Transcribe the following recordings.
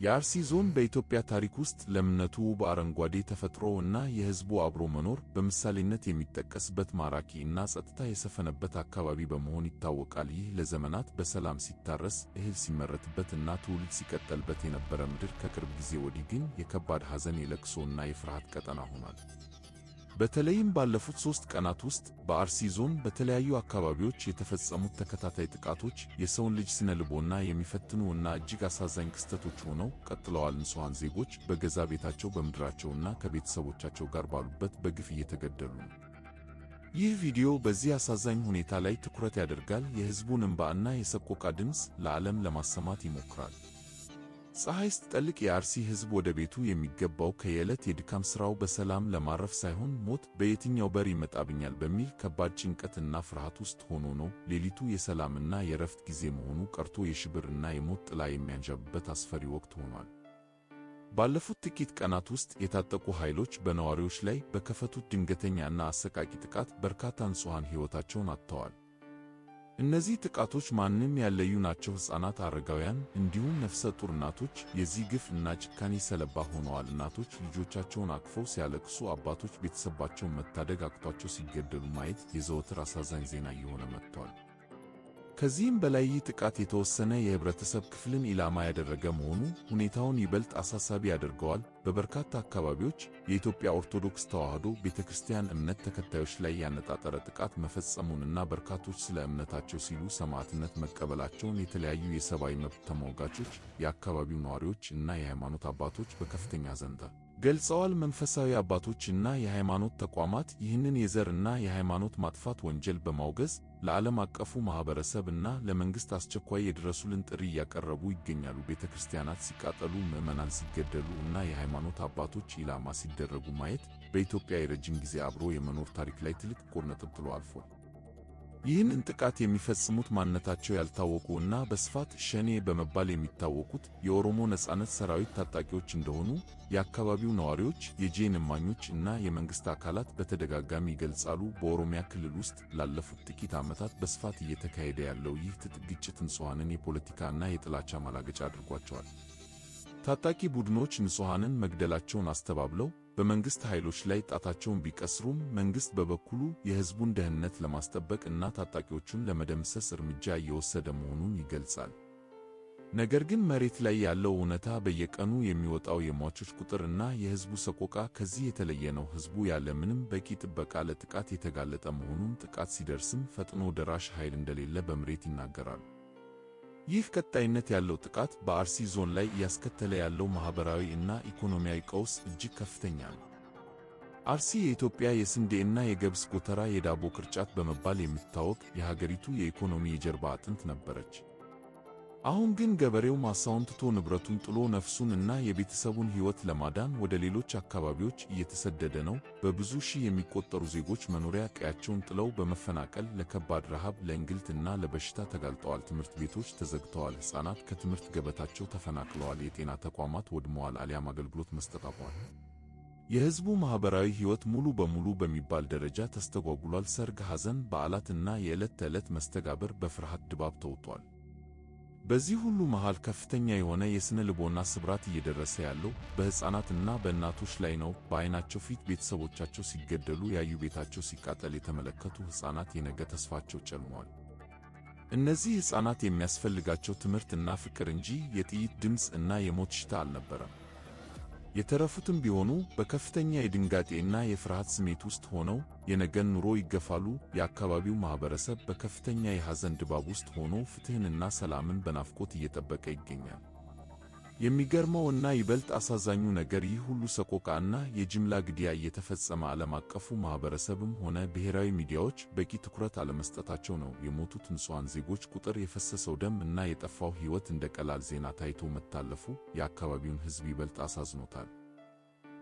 የአርሲ ዞን በኢትዮጵያ ታሪክ ውስጥ ለምነቱ፣ ውብ አረንጓዴ ተፈጥሮ እና የሕዝቡ አብሮ መኖር በምሳሌነት የሚጠቀስበት ማራኪ እና ጸጥታ የሰፈነበት አካባቢ በመሆን ይታወቃል። ይህ ለዘመናት በሰላም ሲታረስ፣ እህል ሲመረትበት እና ትውልድ ሲቀጠልበት የነበረ ምድር ከቅርብ ጊዜ ወዲህ ግን የከባድ ሐዘን፣ የለቅሶ እና የፍርሃት ቀጠና ሆኗል። በተለይም ባለፉት 3 ቀናት ውስጥ በአርሲ ዞን በተለያዩ አካባቢዎች የተፈጸሙት ተከታታይ ጥቃቶች የሰውን ልጅ ስነ ልቦና የሚፈትኑ እና እጅግ አሳዛኝ ክስተቶች ሆነው ቀጥለዋል። ንጹሐን ዜጎች በገዛ ቤታቸው፣ በምድራቸውና ከቤተሰቦቻቸው ጋር ባሉበት በግፍ እየተገደሉ ነው። ይህ ቪዲዮ በዚህ አሳዛኝ ሁኔታ ላይ ትኩረት ያደርጋል፣ የሕዝቡን እንባ እና የሰቆቃ ድምፅ ለዓለም ለማሰማት ይሞክራል። ፀሐይ ስትጠልቅ የአርሲ ሕዝብ ወደ ቤቱ የሚገባው ከየዕለት የድካም ሥራው በሰላም ለማረፍ ሳይሆን ሞት በየትኛው በር ይመጣብኛል በሚል ከባድ ጭንቀትና ፍርሃት ውስጥ ሆኖ ነው። ሌሊቱ የሰላምና የእረፍት ጊዜ መሆኑ ቀርቶ የሽብር እና የሞት ጥላ የሚያንዣብበት አስፈሪ ወቅት ሆኗል። ባለፉት ጥቂት ቀናት ውስጥ የታጠቁ ኃይሎች በነዋሪዎች ላይ በከፈቱት ድንገተኛና አሰቃቂ ጥቃት በርካታ ንጹሐን ሕይወታቸውን አጥተዋል። እነዚህ ጥቃቶች ማንም ያለዩ ናቸው። ሕፃናት፣ አረጋውያን እንዲሁም ነፍሰ ጡር እናቶች የዚህ ግፍ እና ጭካኔ ሰለባ ሆነዋል። እናቶች ልጆቻቸውን አቅፈው ሲያለቅሱ፣ አባቶች ቤተሰባቸውን መታደግ አቅቷቸው ሲገደሉ ማየት የዘወትር አሳዛኝ ዜና እየሆነ መጥቷል። ከዚህም በላይ ይህ ጥቃት የተወሰነ የህብረተሰብ ክፍልን ኢላማ ያደረገ መሆኑ ሁኔታውን ይበልጥ አሳሳቢ ያደርገዋል። በበርካታ አካባቢዎች የኢትዮጵያ ኦርቶዶክስ ተዋሕዶ ቤተክርስቲያን እምነት ተከታዮች ላይ ያነጣጠረ ጥቃት መፈጸሙንና በርካቶች ስለ እምነታቸው ሲሉ ሰማዕትነት መቀበላቸውን የተለያዩ የሰብአዊ መብት ተሟጋቾች፣ የአካባቢው ነዋሪዎች እና የሃይማኖት አባቶች በከፍተኛ ሐዘን ገልጸዋል። መንፈሳዊ አባቶች እና የሃይማኖት ተቋማት ይህንን የዘር እና የሃይማኖት ማጥፋት ወንጀል በማውገዝ ለዓለም አቀፉ ማህበረሰብ እና ለመንግስት አስቸኳይ የድረሱልን ጥሪ እያቀረቡ ይገኛሉ። ቤተክርስቲያናት ሲቃጠሉ፣ ምዕመናን ሲገደሉ እና የሃይማኖት አባቶች ኢላማ ሲደረጉ ማየት በኢትዮጵያ የረጅም ጊዜ አብሮ የመኖር ታሪክ ላይ ትልቅ ጥቁር ነጥብ ጥሎ አልፏል። ይህንን ጥቃት የሚፈጽሙት ማንነታቸው ያልታወቁ እና በስፋት ሸኔ በመባል የሚታወቁት የኦሮሞ ነጻነት ሰራዊት ታጣቂዎች እንደሆኑ የአካባቢው ነዋሪዎች፣ የዓይን እማኞች እና የመንግስት አካላት በተደጋጋሚ ይገልጻሉ። በኦሮሚያ ክልል ውስጥ ላለፉት ጥቂት ዓመታት በስፋት እየተካሄደ ያለው ይህ ትጥቅ ግጭት ንጹሐንን የፖለቲካ እና የጥላቻ ማላገጫ አድርጓቸዋል። ታጣቂ ቡድኖች ንጹሐንን መግደላቸውን አስተባብለው በመንግስት ኃይሎች ላይ ጣታቸውን ቢቀስሩም፣ መንግስት በበኩሉ የህዝቡን ደህንነት ለማስጠበቅ እና ታጣቂዎቹን ለመደምሰስ እርምጃ እየወሰደ መሆኑን ይገልጻል። ነገር ግን መሬት ላይ ያለው እውነታ፣ በየቀኑ የሚወጣው የሟቾች ቁጥር እና የህዝቡ ሰቆቃ ከዚህ የተለየ ነው። ህዝቡ ያለ ምንም በቂ ጥበቃ ለጥቃት የተጋለጠ መሆኑን፣ ጥቃት ሲደርስም ፈጥኖ ደራሽ ኃይል እንደሌለ በምሬት ይናገራሉ። ይህ ቀጣይነት ያለው ጥቃት በአርሲ ዞን ላይ እያስከተለ ያለው ማኅበራዊ እና ኢኮኖሚያዊ ቀውስ እጅግ ከፍተኛ ነው። አርሲ የኢትዮጵያ የስንዴ እና የገብስ ጎተራ፣ የዳቦ ቅርጫት በመባል የምትታወቅ የሀገሪቱ የኢኮኖሚ የጀርባ አጥንት ነበረች። አሁን ግን ገበሬው ማሳውን ትቶ፣ ንብረቱን ጥሎ፣ ነፍሱን እና የቤተሰቡን ሕይወት ለማዳን ወደ ሌሎች አካባቢዎች እየተሰደደ ነው። በብዙ ሺህ የሚቆጠሩ ዜጎች መኖሪያ ቀያቸውን ጥለው በመፈናቀል ለከባድ ረሃብ፣ ለእንግልት እና ለበሽታ ተጋልጠዋል። ትምህርት ቤቶች ተዘግተዋል። ሕፃናት ከትምህርት ገበታቸው ተፈናቅለዋል። የጤና ተቋማት ወድመዋል አሊያም አገልግሎት መስጠት አቁመዋል። የሕዝቡ ማኅበራዊ ሕይወት ሙሉ በሙሉ በሚባል ደረጃ ተስተጓጉሏል። ሰርግ፣ ሐዘን፣ በዓላት እና የዕለት ተዕለት መስተጋብር በፍርሃት ድባብ ተውጧል። በዚህ ሁሉ መሃል ከፍተኛ የሆነ የስነ ልቦና ስብራት እየደረሰ ያለው በሕፃናትና በእናቶች ላይ ነው። በዓይናቸው ፊት ቤተሰቦቻቸው ሲገደሉ ያዩ፣ ቤታቸው ሲቃጠል የተመለከቱ ሕፃናት የነገ ተስፋቸው ጨልሟል። እነዚህ ሕፃናት የሚያስፈልጋቸው ትምህርት እና ፍቅር እንጂ የጥይት ድምፅ እና የሞት ሽታ አልነበረም። የተረፉትም ቢሆኑ በከፍተኛ የድንጋጤና የፍርሃት ስሜት ውስጥ ሆነው የነገን ኑሮ ይገፋሉ። የአካባቢው ማኅበረሰብ በከፍተኛ የሐዘን ድባብ ውስጥ ሆኖ ፍትሕንና ሰላምን በናፍቆት እየጠበቀ ይገኛል። የሚገርመው እና ይበልጥ አሳዛኙ ነገር ይህ ሁሉ ሰቆቃ እና የጅምላ ግድያ እየተፈጸመ ዓለም አቀፉ ማኅበረሰብም ሆነ ብሔራዊ ሚዲያዎች በቂ ትኩረት አለመስጠታቸው ነው። የሞቱት ንጹሐን ዜጎች ቁጥር፣ የፈሰሰው ደም እና የጠፋው ሕይወት እንደ ቀላል ዜና ታይቶ መታለፉ የአካባቢውን ሕዝብ ይበልጥ አሳዝኖታል።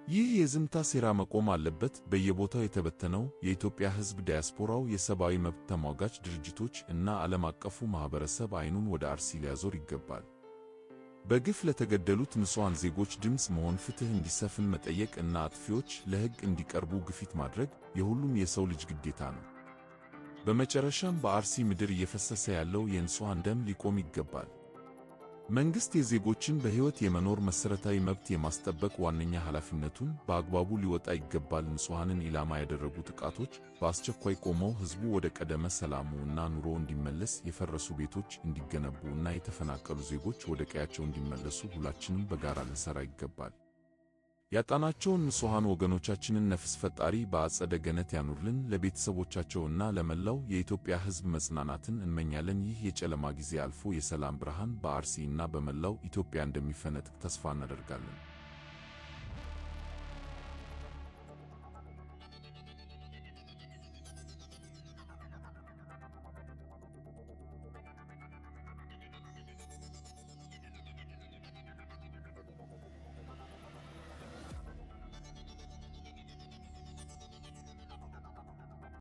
ይህ የዝምታ ሴራ መቆም አለበት። በየቦታው የተበተነው የኢትዮጵያ ሕዝብ፣ ዲያስፖራው፣ የሰብአዊ መብት ተሟጋች ድርጅቶች እና ዓለም አቀፉ ማኅበረሰብ ዓይኑን ወደ አርሲ ሊያዞር ይገባል። በግፍ ለተገደሉት ንጹሐን ዜጎች ድምፅ መሆን፣ ፍትሕ እንዲሰፍን መጠየቅ እና አጥፊዎች ለሕግ እንዲቀርቡ ግፊት ማድረግ የሁሉም የሰው ልጅ ግዴታ ነው። በመጨረሻም በአርሲ ምድር እየፈሰሰ ያለው የንጹሐን ደም ሊቆም ይገባል። መንግሥት የዜጎችን በሕይወት የመኖር መሠረታዊ መብት የማስጠበቅ ዋነኛ ኃላፊነቱን በአግባቡ ሊወጣ ይገባል። ንጹሐንን ኢላማ ያደረጉ ጥቃቶች በአስቸኳይ ቆመው ሕዝቡ ወደ ቀደመ ሰላሙ እና ኑሮ እንዲመለስ፣ የፈረሱ ቤቶች እንዲገነቡ እና የተፈናቀሉ ዜጎች ወደ ቀያቸው እንዲመለሱ ሁላችንም በጋራ ልንሠራ ይገባል። ያጣናቸውን ንጹሐን ወገኖቻችንን ነፍስ ፈጣሪ በአጸደ ገነት ያኑርልን። ለቤተሰቦቻቸውና ለመላው የኢትዮጵያ ሕዝብ መጽናናትን እንመኛለን። ይህ የጨለማ ጊዜ አልፎ የሰላም ብርሃን በአርሲ እና በመላው ኢትዮጵያ እንደሚፈነጥቅ ተስፋ እናደርጋለን።